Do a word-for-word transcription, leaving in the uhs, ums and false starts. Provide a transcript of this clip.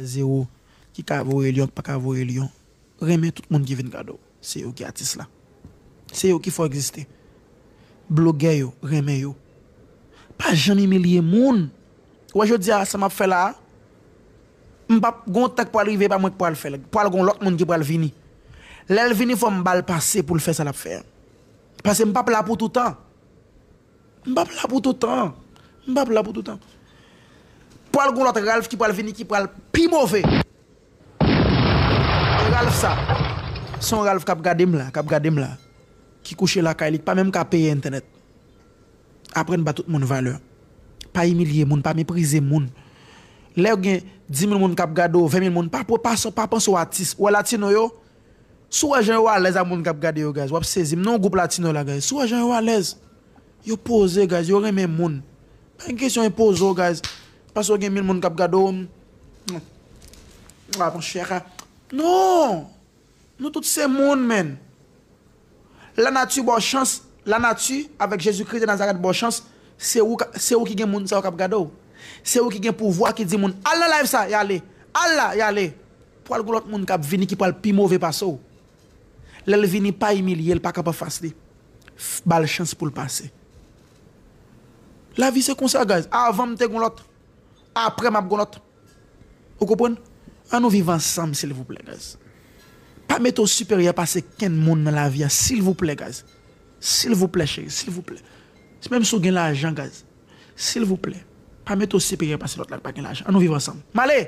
Zewo, ki ka voye lyon, ki pa ka voye lyon. Renmen tout moun ki vin gade w. Se yo ki atis la. Se yo ki fè w egziste. Blogè yo, renmen yo. Pa janm imilye moun. Ou wè jodi a, sa m ap fè la a, m p ap gon tan k pral rive, pa mwen k pral fè l. Pral gon lòt moun ki pral vini. Lè l vini, fò m ba l pase pou l fè sa l ap fè a. Paske m p ap la pou toutan. M p ap la pou toutan. M p ap la pou toutan. Pral gon lòt Ralph ki pral vini, ki pral pi move. E Ralph sa, se yon Ralph k ap gade m la, k ap gade m la, ki kouche lakay li, ki pa menm ka peye entènèt. Aprann ba tout moun valè. Pa imilye moun, pa meprize moun. Lè w gen dis mil moun k ap gade w, ven mil moun, pa, pa, pa, pa panse w atis. Ou wè latino yo, si w wè jan yo alèz ak moun k ap gade yo, guys, w ap sezi. M nan yon gwoup latino la, guys. Si w wè jan yo alèz, yo poze, guys, yo renmen moun. Pa gen kesyon enpoze w, guys. Paske w gen mil moun k ap gade w. Ah, monchè, non! Nou tout se moun, man. Lanati ba w chans, lanati avèk Jezikri de Nazarèt ba w chans, se ou, ka- se ou ki gen moun sa yo k ap gade w. Se ou ki gen pouvwa ki di moun, al nan live sa, y ale. Al la, y ale. Pral gon lòt moun k ap vini ki pral pi move pase w. Lè l vini, pa imilye l, pa kanpe anfas li. F- Ba l chans pou l pase. Lavi se konsa, guys. Avan m te gon lòt. Apre m ap gon lòt. Ou konprann? An nou viv ansanm, silvouplè, guys. Pa mete w siperyè pase kenn moun nan lavi a, silvouplè, guys. Silvouplè, cheri, silvouplè. Menm si w gen lajan, guys. Silvouplè. Pa mete w siperyè pase lòt la k pa gen lajan. An nou viv ansanm. M ale!